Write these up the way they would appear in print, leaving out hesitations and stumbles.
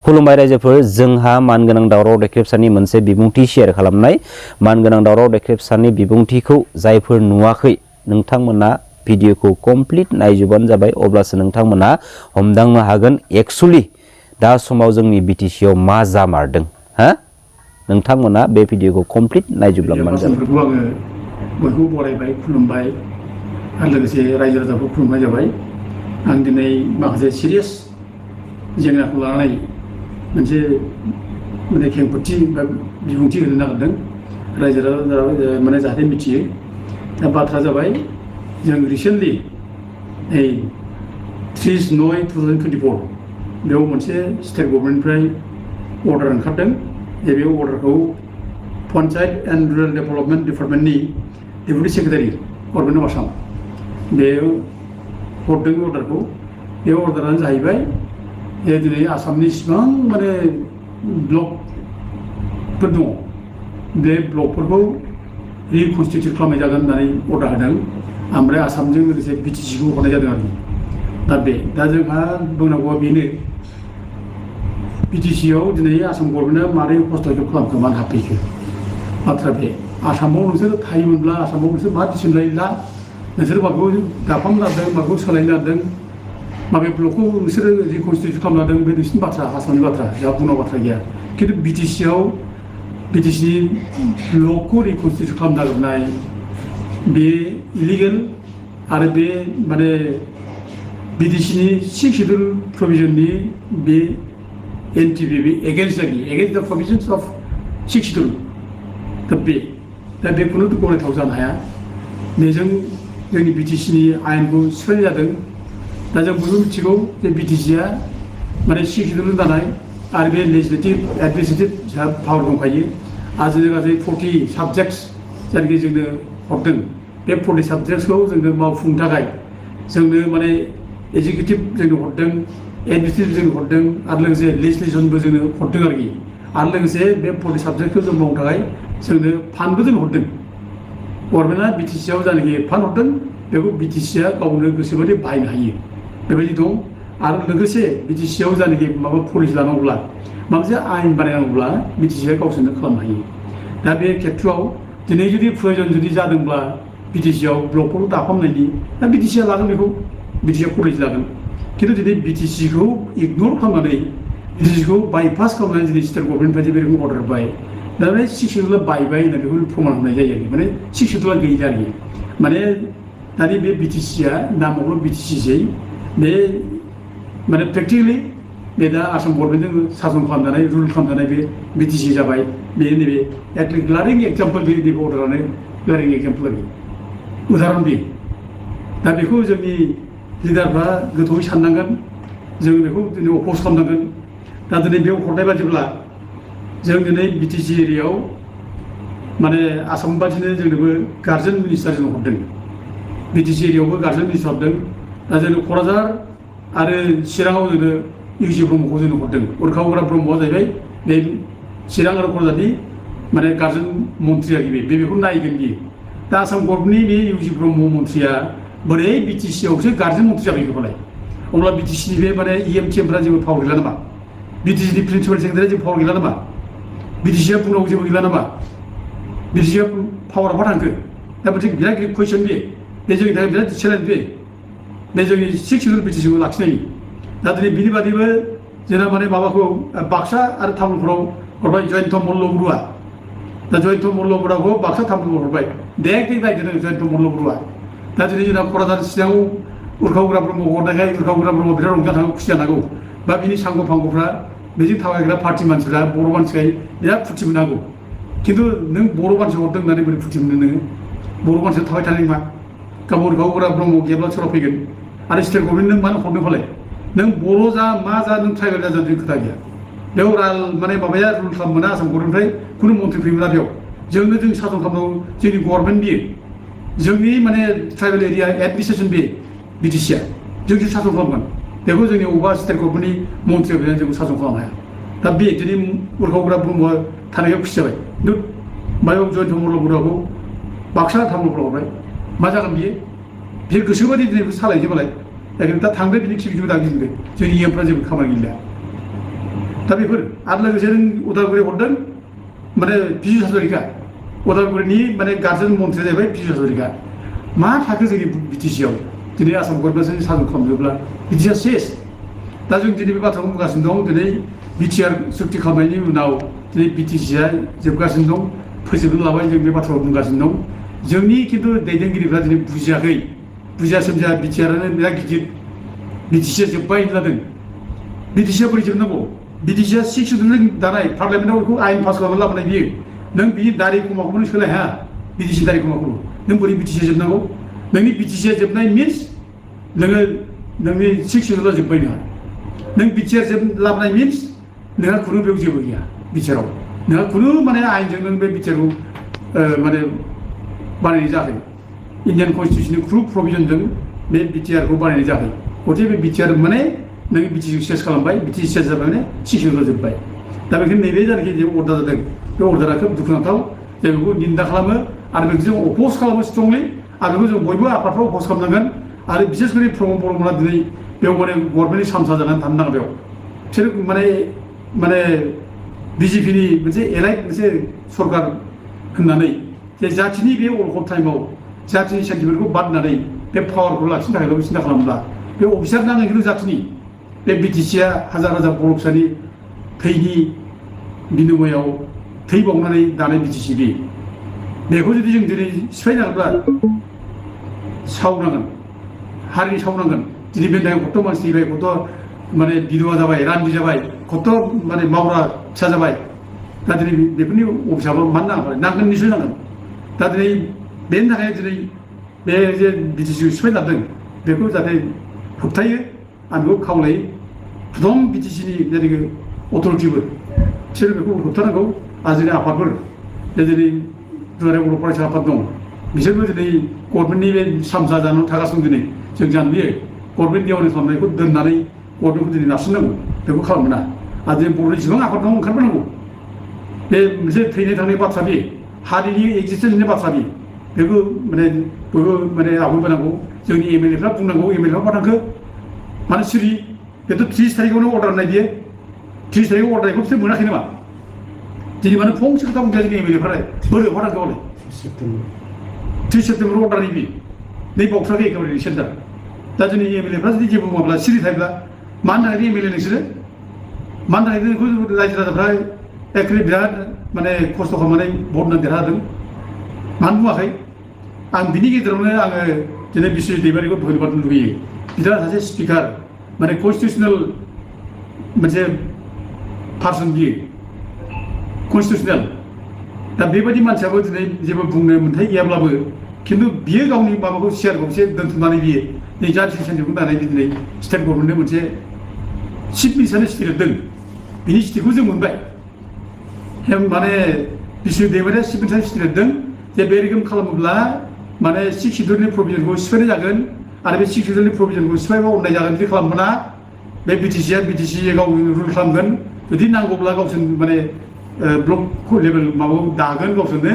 खुलुमबाय रायजोफोर जोंहा मानगोनां दावराव देख्रेबसानि मोनसे बिबुंथि शेयार खालामनाय मानगोनां दावराव देख्रेबसानि बिबुंथिखौ जायफोर नुवाखै नोंथांमोना भिडिअखौ कमप्लिट नायजोबानो जाबाय अब्लासो नोंथांमोना हमदांनो हागोन एक्चुअली दा समाव जोंनि बिटिसि आव मा जामारदों हा नोंथांमोना बे भिडिअखौ कमप्लिट नायजोबलांबानो जाबाय आङो बयखौ बरायबाय खुलुमबाय आरो लोगोसे रायजो राजाखौ खुलुमनाय जाबाय आं दिनै माखासे सिरियास जेंनाखौ लानानै मोनसे खेंफोरथि बा बिबुंथि होनो नागिरदों रायजो राजा माने जाहाथे मिथियो दा बाथ्रा जाबाय जों रिसेन्टलि 30/9/2024 बेयाव मोनसे स्टेट गभर्नमेन्टनिफ्राय अर्डार ओंखारदों बे अर्डारखौ पन्चायत एन्ड रुरेल डेभेलपमेन्ट डिपार्टमेन्टनि deputy secretary government of Assam बे हरदों अर्डारखौ बे अर्डारानो जाहैबाय दिनै आसामनि इसिबां माने ब्लकफोर दङ बे ब्लकफोरखौ रिकनस्टिटिउट खालामनाय जागोन होननानै अर्डार होदों ओमफ्राय आसामजों लोगोसे बिटिसिखौ हरनाय जादों आरोखि दा जोंहा बुंनांगौआ बेनो बिटिसिआव दिनै आसाम गभर्नमेन्टआ मारै हस्तक्षेप खालामखो मानो हाबफैखो बाथ्रा बे आसामाव नोंसोर थायोमोनब्ला आसामाव नोंसोर मा डिसिसन लायोब्ला नोंसोर माखौ दाफाम लादों माखौ सोलायनो लादों माबे ब्लकखौ नोंसोरो रिकनस्टिटिउट खालामनो लादों बे नोंसिनि बाथ्रा आसामनि बाथ्रा जोंहा बुंनांगौ बाथ्रा गैया खिन्थु बिटिसिआव बिटिसिनि ब्लकखौ रिकनस्टिटिउट खालामनो नागिरनाय बे इलिगेल आरो बे माने बिटिसिनि 6 शिड्युल प्रभिजननि बे एनटिपि बे एगेन्स्ट द प्रभिजन्स अफ 6 शिड्युल दा बेखौनो गनायथाव जानो हाया बेजों जोंनि बिटिसिनि आयेनखौ सिफायनाय जादों दा जों बयबो मिथिगौ जे बिटिसिआ माने 6 शिड्युल दानाय आरो बे लेजिस्लेटिभ एडमिनिस्ट्रेटिभ जोंहा पावार दंखायो आरो जों गासै 40 साबजेक्ट्स जायनाखि जोंनो हरदों बे 40 साबजेक्ट्सखौ जोंनो मावफुंनो थाखाय जोंनो माने एजुकेटिभ जोंनो हरदों एडमिनिस्ट्रेटिभ जोंनो हरदों आरो लोगोसे लेजिस्लेसनबो जोंनो हरदों आरोखि आरो लोगोसे बे 40 साबजेक्टखौ जों मावनो थाखाय जोंनो फान्डबो जों हरदों गभर्नमेन्टआ बिटिसिआव जायनाखि फान्ड हरदों बेखौ बिटिसिआ गावनो गोसोबायदि बाहायनो हायो बेबायदि दं आरो लोगोसे बिटिसिआव जायनाखि माबा पलिसि लानांगौब्ला माबा मोनसे आयेन बानायनांगौब्ला बिटिसिआ गावसोरनो खालामनो हायो दा बे खेथ्रआव दिनै जुदि प्रयजन जुदि जादोंब्ला बिटिसिआव ब्लकफोरखौ दाफामनायनि दा बिटिसिआ लागोन बेखौ बिटिसिआ पलिसि लागोन खिन्थु दिनै बिटिसिखौ इगनर खालामनानै बिटिसिखौ बाइपास खालामनानै दिनै स्टेट गभर्नमेन्टनिफ्राय बे रोखोम अर्डार होबाय दा बे 6 शिड्युला बायबाय होननानै बेखौ प्रमान होनाय जायो आरोखि माने 6 शिड्युला गैला आरोखि माने दानि बे बिटिसिआ नामावल' बिटिसिसै बे माने प्रेक्टिकेलि बे दा आसाम गभर्नमेन्टजों सासन खालामजानाय रुल खालामजानाय बे बिटिसि जाबाय बे नैबे ग्लारिं एग्जाम्पल बे नैबे अर्डारानो ग्लारिं एग्जाम्पल आरोखि उदाहरन बे दा बेखौ जोंनि लिडारफ्रा गोथौयै साननांगोन जों बेखौ दिनै अपज खालामनांगोन दा दिनै बेयाव हरनाय बादिब्ला जों दिनै बिटिसि एरियायाव माने आसाम बादिनो जोंनोबो गार्जेन मिनिस्टार जों हरदों बिटिसि एरियायावबो गार्जेन मिनिस्टार हरदों दा जोंनो क'क्राझार आरो चिराङाव जोंनो इउसि ब्रह्मखौ जोंनो हरदों उरखावग्रा ब्रह्मआ जाहैबाय बे चिरां आरो क'क्राझारनि माने गार्जेन मन्थ्रि आरोखि बेखौ नायगोन बियो दा आसाम गभर्नमेन्टनि बे इउसि ब्रह्म मन्थ्रिया बोरै बिटिसिआवसो गार्जेन मन्थ्रि जाबाय अब्ला बिटिसिनि बे माने इएमटिएमफ्रा जेबो पावार गैला नामा बिटिसिनि प्रिन्सिपाल सेक्रेटारिया जेबो पावार गैला नामा बिटिसिआ बुंनांगौ जेबो गैला नामा बिटिसिआ पावारा मा थांखो दा मोनसे बिराद गिदिर कुइसन बे जोंनि थाखाय बिराद चेलेन्ज बे जोंनि 6 शिड्युल बिटिसिखौ लाखिनायनि दा दिनै बिनि बादैबो जोंना माने माबाखौ बाक्सा आरो तामुलपुराव हरबाय जयन्त मल्ल बरुवा दा जयन्त मल्ल बरुवाखौ बाक्सा तामुलपुराव हरबाय देख नायदों जयन्त मल्ल बरुवा दा दिनै जोंना क'क्राझार चिराङाव उरखावग्रा ब्रह्म हरनायखाय उरखावग्रा ब्रह्म बिराद रंजानांगौ खुसि जानांगौ बा बिनि सांग' फांग'फ्रा बेजों थाबायग्रा पार्टि मानसिफ्रा बर' मानसिखाय बिराद फुरथि मोननांगौ खिन्थु नों बर' मानसि हरदों होननानै बोरै फुरथि मोनो नोङो बर' मानसिया थाबाय थानाय नङा गाव उरखावग्रा ब्रह्म गैयाब्ला सोराव फैगोन आरो स्टेट गभर्नमेन्ट नों मानो हरदों फालाय नों बर' जा मा जा नों ट्राइबेल जा जों खोथा गैया बेयाव माने माबाया रुल खालाम मोना आसाम गभर्नमेन्टनिफ्राय खुनु मन्थ्रि फैयोना बेयाव जोंनो जों सासन खालामनांगौ जोंनि गभर्नमेन्ट बियो जोंनि माने ट्राइबेल एरिया एडमिनिस्ट्रेसन बे बिटिसिआ जोंसो सासन खालामगोन बेखौ जोंनि अबेबा स्टेट गभर्नमेन्टनि मन्थ्रिया फैनानै जोंखौ सासन खालामनो हाया दा बे दिनै उरखावग्रा ब्रह्मआ थानायाव खुसि जाबाय खिन्थु मायाव जयन्त मल्ल बरुवाखौ बाक्सा तामुलपुराव हरबाय मा जागोन बियो गोसोबायदि दिनै सालायजोबालाय दा थांदो बिनि खिबिखिबो दागिजोबदो जोंनि इएमफ्रा जेबो खामानि गैला दा बेफोर आरो लोगोसे नों उदालगुरि हरदों माने बिजु हाजरिका उदालगुरिनि माने गार्जेन मन्थ्रिया जाहैबाय बिजु हाजरिका मा थाखो जोंनि बिटिसिआव दिनै आसाम गभर्नमेन्टआ सासन खालामजोब्ला बिटिसिआ सेस दा जों दिनै बे बाथ्राखौ बुंगासिनो दं दिनै बिटिआर सुक्ति खालामनायनि उनाव दिनै बिटिसिआ जोबगासिनो दं फोजोबनो लाबाय जों बे बाथ्राखौ बुंगासिनो दं जोंनि खिन्थु दैदेनगिरिफ्रा दिनै बुजियाखै बुजिया सोमजिया बिटिआरानो बिराद गिदिर बिटिसिआ जोब्बाय जादों बिटिसिआ बोरै जोबनांगौ बिटिसिआ 6 सिड्युलजों दानाय पार्लियामेन्टआव बेखौ आयेन पास खालामनानै लाबोनाय बियो नों बि दारि खमाखौबो नों सोलाय हाया बिटिसि दारि खमाखौ नों बोरै बिटिसिआ जोबनांगौ नोंनि बिटिसिआ जोबनाय मिन्स नोङो नोंनि 6 सिड्युला जोब्बाय नों बिटिआर लाबोनाय मिन्स नोंहा खुनु बेयाव जेबो गैया बिटिआराव नोंहा खुनु माने आयेनजों नों बे बिटिआरखौ माने बानायनाय जायाखै इन्डियान कन्स्टिटिउसननि खुनु प्रभिजनजों बे बिटिआरखौ बानायनाय जायाखै गथे बे बिटिआर माने नों बिटिसिखौ सेस खालामबाय बिटिसि सेस जाबाय माने 6 सिड्युला जोब्बाय दा बेखायनो नैबे जायनाखि जे अर्डार जादों बे अर्डारा खोब दुखुनांथाव जों बेखौ निन्दा खालामो आरो बेखौ जों अपोज खालामो स्ट्रंलि आरो बेखौ जों बयबो आफादफ्राव अपोज खालामनांगोन आरो बिसेस करि प्रमद बर'मोना दिनै बेयाव माने गभर्नमेन्टनि सामसा जानानै थानो नाङा बेयाव बिसोर माने बिजेपिनि मोनसे एलाइट मोनसे सरकार होननानै जे जातिनि बे अलखद टाइमाव जातिनि सेन्टिमेन्टखौ बादनानै बे पावारखौ लाखिनो थाखायल' सिन्था खालामब्ला बे अफिसार नाङै खिन्थु जातिनि बे बिटिसिआ हाजार हाजार बर' फिसानि थैनि बिनिमयाव थै बावनानै दानाय बिटिसि बेखौ जुदि जों दिनै सिफायनांगौब्ला सावनांगोन हारिनि सावनांगोन दिनै बे थाखाय खथ' मानसि थैबाय खथ' माने बिधवा जाबाय रान्दि जाबाय खथ' माने मावग्रा फिसा जाबाय दा दिनै बेफोरनि अफिसाबो मानो नाङा नांगोन निसय नांगोन दा दिनै बेनि थाखाय दिनै बे जे बिटिसिखौ सिफायलांदों बेखौ जाहाथे होबथायो आं बेखौ खावलायो प्रथम बिटिसिनि जेनाखि अथरिटिफोर बिसोर बेखौ होबथानांगौ आरो जोंनि आफादफोर दिनै दुलाराय बर' फरायसा आफाद दं बिसोरबो दिनै गभर्नमेन्टनि बे सामसा जानानै थागासिनो दिनै जों जानो लुबैयो गभर्नमेन्ट एवारनेस खालामनायखौ दोननानै गभर्नमेन्टखौ दिनै नारसिननांगौ बेखौ खालामनो मोना आरो जों बर'नि जेसेबां आफाद दं ओंखारबोनांगौ बे मोनसे थैनाय थांनाय बाथ्रा बे हारिनि एक्जिस्टेन्सनि बाथ्रा बेखौ माने बयबो माने आवगायबोनांगौ जोंनि एमएलएफ्रा बुंनांगौ एमएलएफ्रा मा थांखो मानो सिरि बेथ' 30 थारिखआवनो अर्डार होनाय बियो 30 थारिखआव अर्डार होनायखौ बिसोर मोनाखै नामा दिनै मानो फंसे खोथा बुंदों जोंनि एमएलएफ्रा बोरै हरनांगौ हले 3 सेप्तेम्बराव अर्डार होयो नै बावथ्राखै एखेबारे सेन्टार दा जोंनि एमएलएफ्रा जुदि जेबो बुङाब्ला सिरि थायोब्ला मानो थाखाय एमएलए नोंसोरो मानो थाखाय नोंखौ रायजो राजाफ्रा एखेबारे बिराद माने खस्थ' खालामनानै भट होनानै देरहादों मानो बुङाखै आं बिनि गेजेरावनो आङो दिनै बिश्वजित दैमारिखौ धन्यबाद लुगैयो बिथाङा सासे स्पिकार माने कन्स्टिटिउसनेल मोनसे पार्सन बियो कन्स्टिटिउसनेल दा बेबायदि मानसियाबो दिनै जेबो बुंनो मोन्थाय गैयाब्लाबो खिन्थु बियो गावनि माबाखौ सियारखौ एसे दोनथुमनानै बियो नै जाथि सेन्टिमेन्टखौ दानाय दिनै स्टेट गभर्नमेन्टनो मोनसे चिफ मिनिस्टारनि सिटि होदों बिनि सिटिखौ जों मोनबाय माने बिश्वजित दैमारिया चिफ मिनिस्टारनि सिटि होदों जे बे रोखोम खालामोब्ला माने 6 सिड्युलनि प्रभिजनखौ सिफायनाय जागोन आरो बे 6 सिड्युलनि प्रभिजनखौ सिफायबा अननाय जागोन बिदि खालामोना बे बिटिसिआ गावनि रुल खालामगोन जुदि नांगौब्ला गावसोर माने ब्लक लेभेल माबायाव दागोन गावसोरनो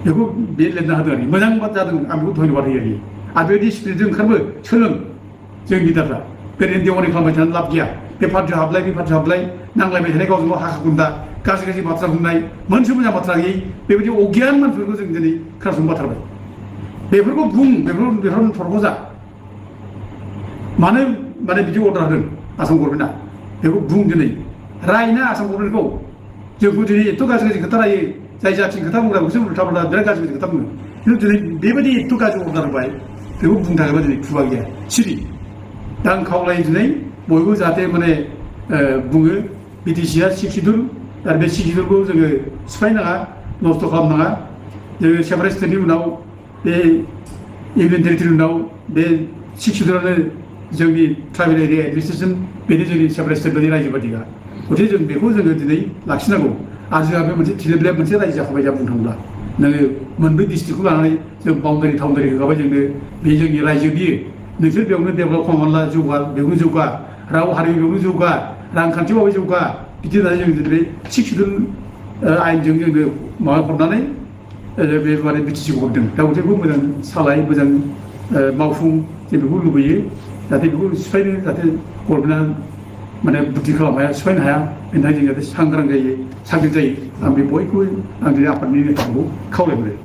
बेखौ बे लिरना होदों आरो मोजां बाथ्रा जादों आं बेखौ धन्यबाद होयो आरो बेबायदि स्पिरिटजों ओंखारबो सोलों जों लिडारफ्रा ओरैनो देवानि खालामबाय थानानै लाब गैया बे पार्टियाव हाबलाय बे पार्टियाव हाबलाय नांलायबाय थानाय गावजों गाव हाखा गुन्दा गाज्रि गाज्रि बाथ्रा बुंनाय मोनसे मोजां बाथ्रा गैयै बेबायदि अगियान मानसिफोरखौ जों दिनै खोनासंनो बाथारबाय बेफोरखौ बुं बेफोर थरख' जा मानो माने बिदि अर्डार होदों आसाम गभर्नमेन्टआ बेखौ बुं दिनै रायना आसाम गभर्नमेन्टखौ जोंखौ दिनै एथ' गाज्रि गाज्रि खोथा रायो जाय जाथिनि खोथा बुंग्रा बिसोर उल्था पुल्था बिराद गाज्रि गाज्रि खोथा बुङो खिन्थु दिनै बेबायदि एथ' गाज्रि अर्डार होबाय बेखौ बुंनो थाखायबा दिनै खुगा गैया सिरि दा आं खावलायो दिनै बयबो जाहाथे माने बुङो बिटिसिआ 6 सिड्युल आरो बे 6 सिड्युलखौ जोङो सिफायनाङा नस्थ' खालामनाङा जोङो सेपारेट स्टेटनि उनाव बे इउनियन टेरिटरिनि उनाव बे 6 सिड्युलानो जोंनि ट्राइबेल एरिया एडमिनिस्ट्रेसन बेनो जोंनि सेपारेट स्टेट बायदि रायजो बायदिखा गथिखे जों बेखौ जोङो दिनै लाखिनांगौ आरो जोंहा बे मोनसे थिलेबलेब मोनसे रायजो जाखाबाय जा बुंनो थाङोब्ला नोङो मोनब्रै डिस्ट्रिक्टखौ लानानै जों बाउन्डारि टाउन्डारि होखाबाय जोंनो बे जोंनि रायजो बियो नोंसोर बेयावनो डेभेलप खालामना जौगा बेयावनो जौगा राव हारिमु बेयावनो जौगा रांखान्थियावबो जौगा बिदि होननानै जों दिनै 6 सिड्युल आयेनजों जोंनो माबा हरनानै बे माने बिटिसिखौ हरदों दा गथिखे मोजां सालाय मोजां मावफुं जों बेखौ लुबैयो जाहाथे बेखौ सिफायनो जाहाथे गभर्नमेन्टआ माने बुद्धि खालामनो हाया सिफायनो हाया बेनि थाखाय जों जाहाथे सांग्रां जायो साग्रिद जायो आं बे बयखौबो आं दिनै आफादनि नेताखौ खावलायहरो